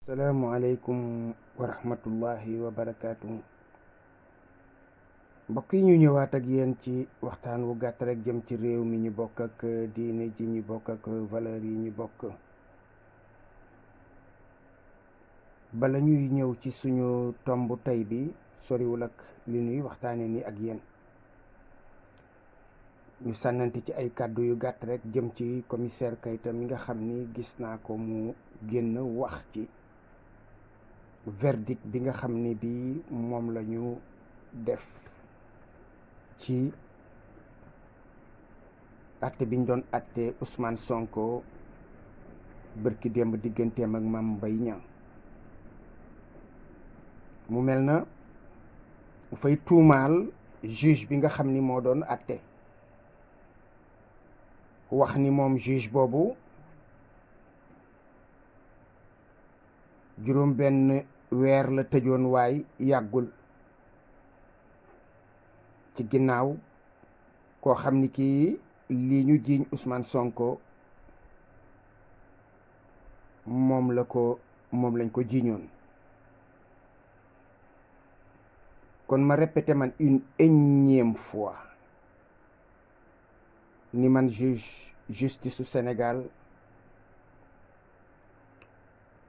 salaamualeykum wa rahmatullahi wa barakaatu. mbokk yi ñu ñëwaat ak yéen ci waxtaan wu gàtt rek jëm ci réew mi ñu bokk ak diine ji ñu bokk ak valeur yi ñu bokk. bala ñuy ñëw ci suñu tomb tey bi soriwul ak li ñuy waxtaane ni ak yéen, ñu sànnante ci ay kàddu yu gàtt rek jëm ci commissaire Keita mi nga xam ni gis naa ko mu génn wax ci verdict bi nga xam ni bi moom la ñu def ci atte biñ doon atte Ousmane Sonko bërki démb digganteem ak Mame Mbaye Niang. mu mel na fay tuumaal juge bi nga xam ni moo doon atte, wax ni moom juge boobu juróom benn weer la tëjoon waay yàggul ci ginnaaw koo xam ni kii lii ñu jiiñ Ousmane Sonko moom lañ ko jiiñoon. kon ma répété man une énième fois ni man justice su Sénégal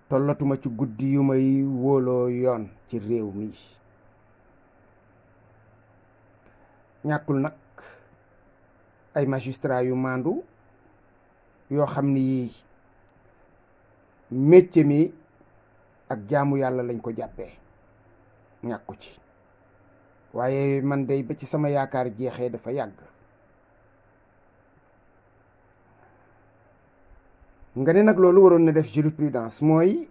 tollatuma ci guddi yu may wóoloo yoon ci réew mi. ñàkkul nag ay magistrat yu maandu yoo xam ni métier mi ak jaamu yàlla lañ ko jàppee, ñàkku ci. waaye man day ba ci sama yaakaar jeexee dafa yàgg. nga ne nag loolu waroon na def jurisprudence, mooy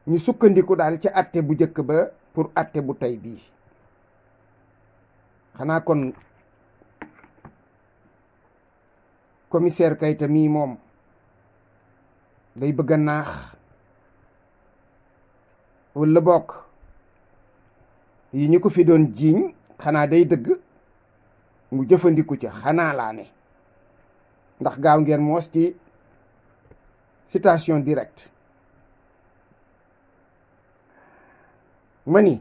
ñu sukkandiku daal ci atte bu njëkk ba pour atte bu tey bii. xanaa kon commissaire Keita mii moom day bëgg a naax walla bokk yi ñu ko fi doon jiiñ xanaa day dëgg mu jëfandiku ca, xanaa laa ne. ndax gaaw ngeen moos ci citation directe. ma ni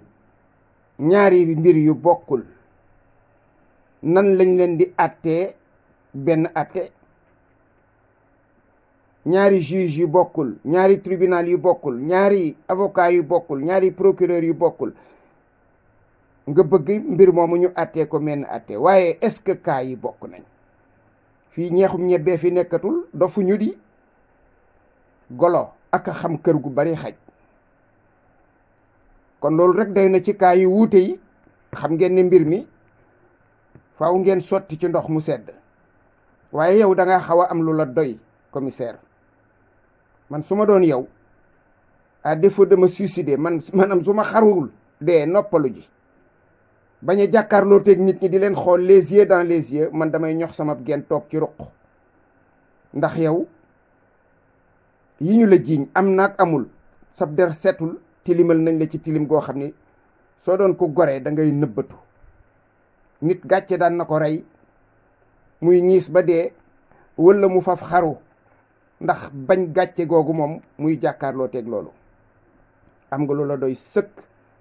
ñaari mbir yu bokkul nan lañ leen di attee benn atte? ñaari juge yu bokkul, ñaari tribunal yu bokkul, ñaari avocat yu bokkul, ñaari procureur yu bokkul, nga bëgg mbir moomu ñu attee ko menn atte. waaye est-ce que cas yi bokk nañ? fii ñeexum ñebbee fi nekkatul, dofu ñu di golo ak a xam kër gu bari xaj. kon loolu rek day na ci cas yu wuute yi. xam ngeen ne mbir mi faaw ngeen sotti ci ndox mu sedd. waaye yow da nga xaw a am lu la doy commissaire. man su ma doon yow, à défaut de me suicider, maanaam su ma xarul dee noppalu ji, bañ a jàkkaarloo teeg nit ñi di leen xool les yeux dans les yeux, man damay ñox sama gen toog ci ruq. ndax yow yi ñu la jiiñ am naag amul, sab der setul, tilimal nañ la ci tilim goo xam ni soo doon ko goree da ngay nëbbatu. nit gàcce daan na ko rey muy ñiis ba dee, walla mu faf xaru ndax bañ gàcce googu moom muy jàkkaarloo teeg loolu. am nga loola doy sëkk,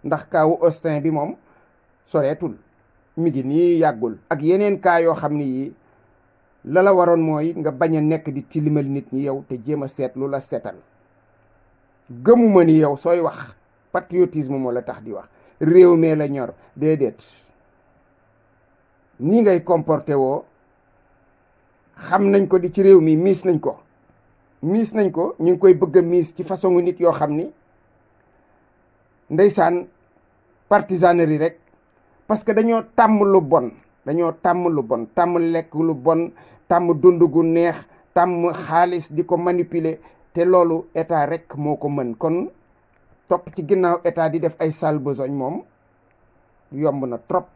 ndax kaawu Austin bi moom soreetul, mi ngi nii yàggul. ak yeneen kaa yoo xam ni yi la waroon mooy nga bañ a nekk di tilimal nit ñi yow, te jéem a seet lu la seetal. gëmuma ni yow sooy wax patriotisme moo la tax di wax, réew mee la ñor. déedéet, nii ngay comporté woo xam nañ ko di ci réew mi, miis nañ ko ñu ngi koy bëgg a miis ci façon nit yoo xam ni ndeysaan partisanerie rek. parce que dañoo tàmm lu bon, tàmm lekk lu bon, tàmm dund gu neex, tàmm xaalis di ko manipuler, te loolu état rek moo ko mën. kon topp ci ginnaaw état di def ay sale besogne moom yomb na trop.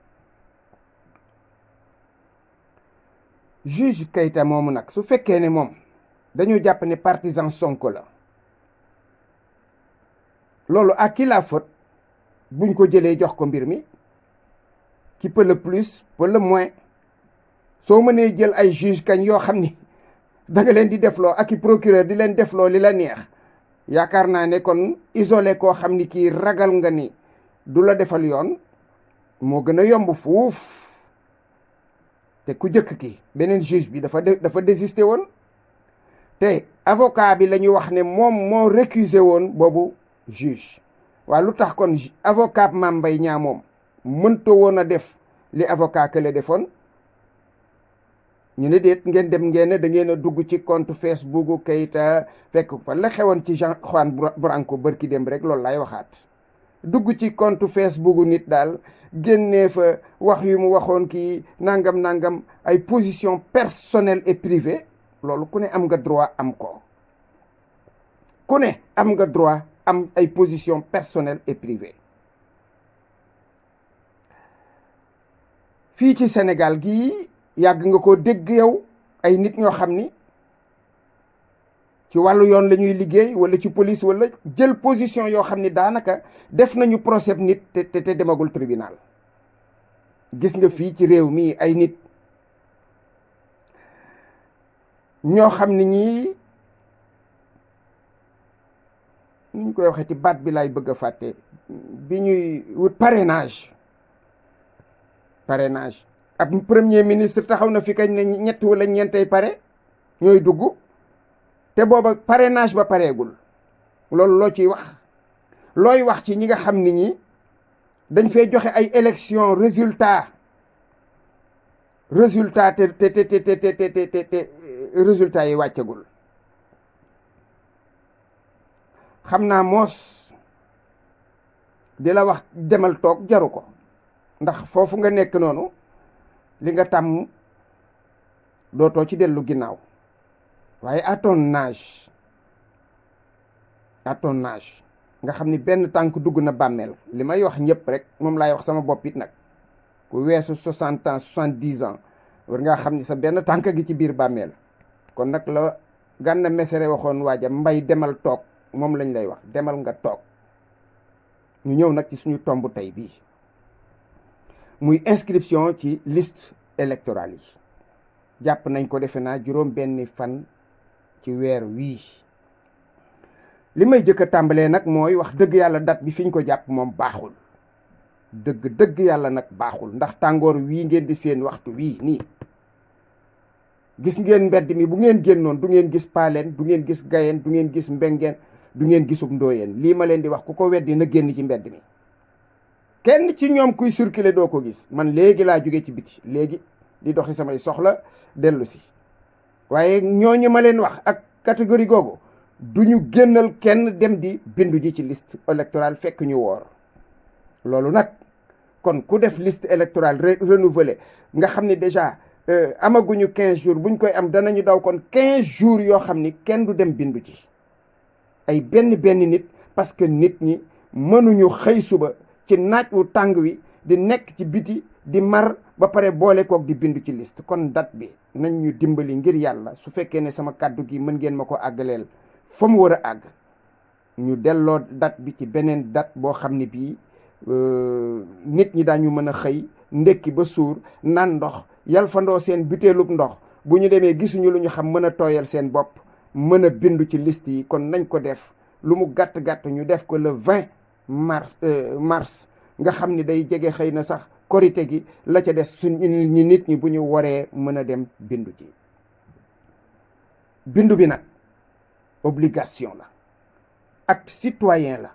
juge Keita moomu nag su fekkee ne moom dañu jàpp ne partisan Sonko la, loolu à qui la faute buñ ko jëlee jox ko mbir mi? qui peut le plus peut le moins. soo mënee jël ay juge kañ yoo xam ni da nga leen di defloo ak i procureur di leen defloo li la neex, yaakaar naa ne kon isolé koo xam ni kii ragal nga ni du la defal yoon moo gën a yomb fuuf. te ku jëkk ki beneen juge bi dafa désister woon te avocat bi la ñu wax ne moom moo récusé woon boobu juge. waaw lu tax kon avocat Mame Mbaye Niang moom mënta woon a def li avocat que le defoon ñu ne déet ngeen dem ngeen da ngeen a dugg ci compte Facebook Keita fekk fa la xewoon ci Jean Juan Branco bërki dem rek loolu lay waxaat. dugg ci compte Facebook nit daal génnee fa wax yu mu waxoon kii nangam ay position personnelle et privée loolu ku ne am nga droit am ko. ku ne am nga droit am ay position personnelle et privée. fii ci Sénégal gii yàgg nga ko dégg yow ay nit ñoo xam ni ci wàllu yoon la ñuy liggéey wala ci police wala jël position yoo xam ni daanaka def nañu procès nit te demagul tribunal. gis nga fii ci réew mi ay nit ñoo xam ni ñii ni ñu koy waxee ci baat bi lay bëgg a fàtte bi ñuy wut parrainage ab premier ministre taxaw na fi kañ ne ñett wala ñeentay pare ñooy dugg te booba parrainage ba pareegul. loolu loo ciy wax looy wax ci ñi nga xam ni ñi dañ fee joxe ay élection résultat te résultat yi wàccagul. xam naa moos di la wax demal toog jaru ko ndax foofu nga nekk noonu li nga tàmm dootoo ci dellu ginnaaw. waaye à ton âge nga xam ni benn tànk dugg na bàmmeel li may wax ñëpp rek moom laay wax sama bopp it nag ku weesu 60 ans 70 ans war ngaa xam ni sa benn tànk gi ci biir bàmmeel. kon nag la Gana Messere waxoon waaja mbay demal toog moom lañ lay wax demal nga toog. ñu ñëw nag ci suñu tomb tey bii muy inscription ci liste électorale yi. jàpp nañ ko defe naa juróom benni fan ci weer wii. li may jëkk a tàmbalee nag mooy wax dëgg yàlla date bi fi ñu ko jàpp moom baaxul. dëgg yàlla nag baaxul ndax tàngoor wii ngeen di seen waxtu wii nii. gis ngeen mbedd mi bu ngeen génnoon du ngeen gis paaleen du ngeen gis gayeen du ngeen gis mbengeen du ngeen gisub ndooyeen lii ma leen di wax ku ko weddi na génn ci mbedd mi. kenn ci ñoom kuy circuler doo ko gis. man léegi laa jóge ci biti léegi di doxi samay soxla dellu si waaye ñooñu ma leen wax ak catégorie googu du ñu génnal kenn dem di bindu ji ci liste électorale fekk ñu woor. loolu nag kon ku def liste électorale renouvelée nga xam ne déjà amaguñu 15 jours buñ koy am danañu daw kon 15 jours yoo xam ni kenn du dem bindu ji ay benn nit parce que nit ñi mënuñu xëy suba ci naaj wu tàng wi di nekk ci biti di mar ba pare boole kook di bindu ci liste. kon date bi nañ ñu dimbali ngir yàlla su fekkee ne sama kàddu gi mën ngeen ma ko àggaleel fa mu war a àgg ñu delloo date bi ci beneen date boo xam ne bii nit ñi daañu mën a xëy ndekki ba suur naan ndox yal fandoo seen butéelub ndox bu ñu demee gisuñu lu ñu xam mën a tooyal seen bopp mën a bindu ci liste yi. kon nañ ko def lu mu gàtt ñu def ko le 20 mars nga xam ni day jege xëy na sax korite gi la ca des suñ ñi nit ñi bu ñu waree mën a dem bindu ci. bindu bi nag obligation la acte citoyen la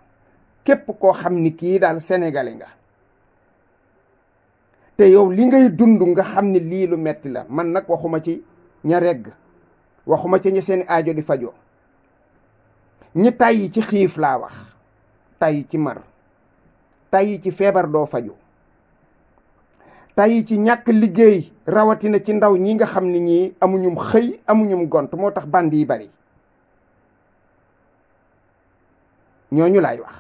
képp koo xam ni kii daal sénégalais nga te yow li ngay dund nga xam ni lii lu metti la. man nag waxuma ci ña regg waxuma ci ña seen aajo di fajoo ñi tàyyi ci xiif laa wax tàyyi ci mar tàyyi ci feebar doo faju tàyyi ci ñàkk liggéey rawatina ci ndaw ñi nga xam ni ñii amuñum xëy amuñum gont moo tax band yi bari ñooñu laay wax.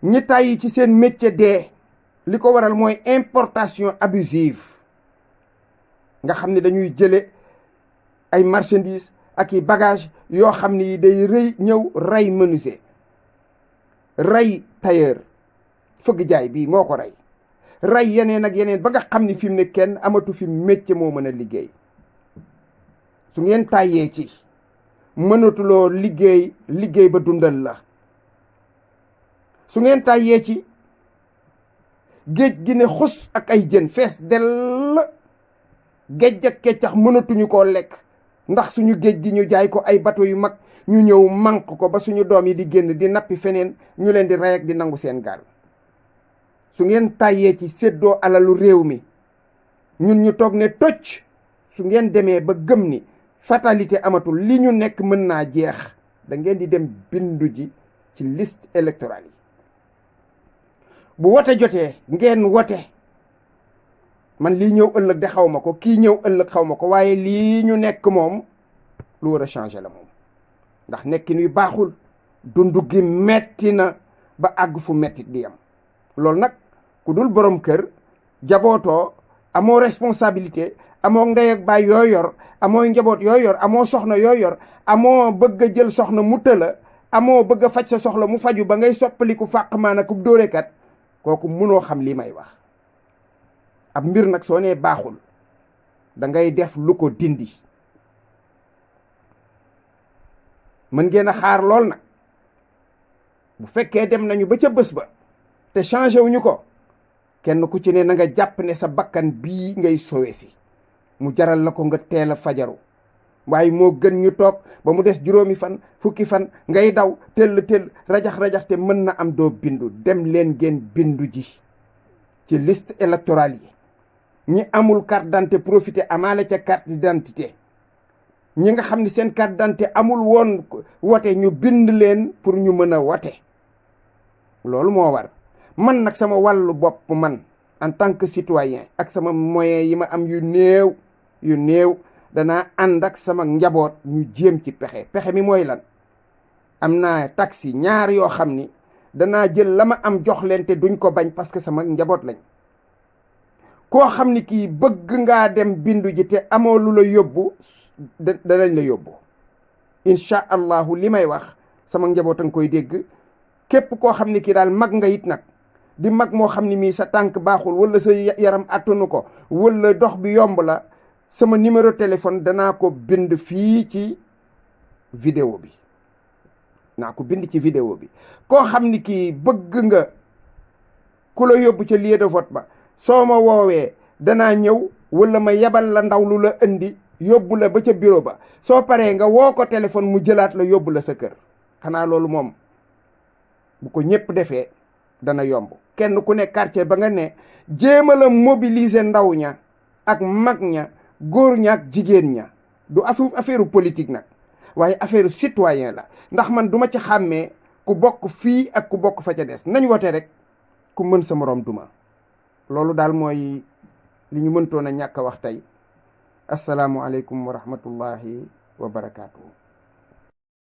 ñi tàyyi ci seen métier dee li ko waral mooy importation abusive nga xam ne dañuy jële ay marchandises ak i bagages yoo xam ni day rëy ñëw rey menuisier rey tailleur fëgg jaay bii moo ko rey yeneen ak yeneen ba nga xam ni fi mu ne kenn amatu fi métier moo mën a liggéey. su ngeen tàyyee ci mënatuloo liggéey ba dundal la. su ngeen tàyyee ci géej gi ne xus ak ay jën fees dell, géej ak keccax mënatuñu koo lekk ndax suñu géej gi ñu jaay ko ay bateau yu mag, ñu ñëw manq ko ba suñu doom yi di génn di nappi feneen, ñu leen di rey ak di nangu seen gaal. su ngeen tàyyee ci séddoo alalu réew mi, ñun ñu toog ne tocc, su ngeen demee ba gëm ni fatalité amatul, li ñu nekk mën naa jeex, da ngeen di dem bindu ji ci liste électorale yi. bu wote jotee ngeen wote. man lii ñëw ëllëg de xaw ma ko, kii ñëw ëllëg xaw ma ko, waaye lii ñu nekk moom lu war a changer la moom. ndax nekkin wi baaxul, dundu gi metti na ba àgg fu metti di yam. loolu nag ku dul borom kër, jabootoo, amoo responsabilité, amoo ndey ak baay yoo yor, amoo njaboot yoo yor, amoo soxna yoo yor, amoo bëgg a jël soxna mu tëla, amoo bëgg a faj sa soxla mu faju ba ngay soppaliku fàq maana ku dóorekat, kooku mënoo xam li may wax. ab mbir nag soo nee baaxul, da ngay def lu ko dindi. mën ngeen a xaar lool nag, bu fekkee dem nañu ba ca bés ba te changé wuñu ko, kenn ku ci ne na nga jàpp ne sa bakkan bii ngay sowe si, mu jaral la ko nga teel a fajaru. waaye moo gën ñu toog ba mu des juróomi fan, fukki fan ngay daw tell rajax te mën na am doo bindu. dem leen ngeen bindu ji ci liste électorale yi. ñi amul carte d'identité profité amaale ca carte d'identité. ñi nga xam ni seen carte d'identité amul woon wote, ñu bind leen pour ñu mën a wote. loolu moo war. man nag sama wàllu bopp man en tant que citoyen ak sama moyen yi ma am yu néew danaa ànd ak sama njaboot ñu jéem ci pexe mi mooy lan. am naa taxi ñaar yoo xam ni danaa jël la ma am jox leen te duñ ko bañ parce que sama njaboot lañ. koo xam ni kii bëgg ngaa dem bindu ji te amoo lu la yóbbu, danañ la yóbbu incha allahu. li may wax sama njaboot a nga koy dégg. képp koo xam ni kii daal mag nga it nag, di mag moo xam ni mii sa tànk baaxul wala sa yaram attanu ko wala dox bi yomb la, sama numéro téléphone danaa ko bind fii ci vidéo bi. koo xam ni kii bëgg nga ku la yóbbu ca lieu de vote ba, soo ma woowee danaa ñëw wala ma yebal la ndaw lu la indi yóbbu la ba ca bureau ba. soo paree nga woo ko téléphone mu jëlaat la yóbbu la sa kër. xanaa loolu moom bu ko ñëpp defee dana yomb. kenn ku ne quartier ba nga ne jéem a la mobiliser ndaw ña ak mag ña, góor ña ak jigéen ña. du affaire politique nag, waaye affaire citoyen la. ndax man duma ci xàmmee ku bokk fii ak ku bokk fa ca des. nañ wote rek, ku mën sa moroom duma. loolu daal mooy li ñu mëntoon a ñàkk a wax tey. asalaamualeykum wa rahmatullahi wa barakaatu.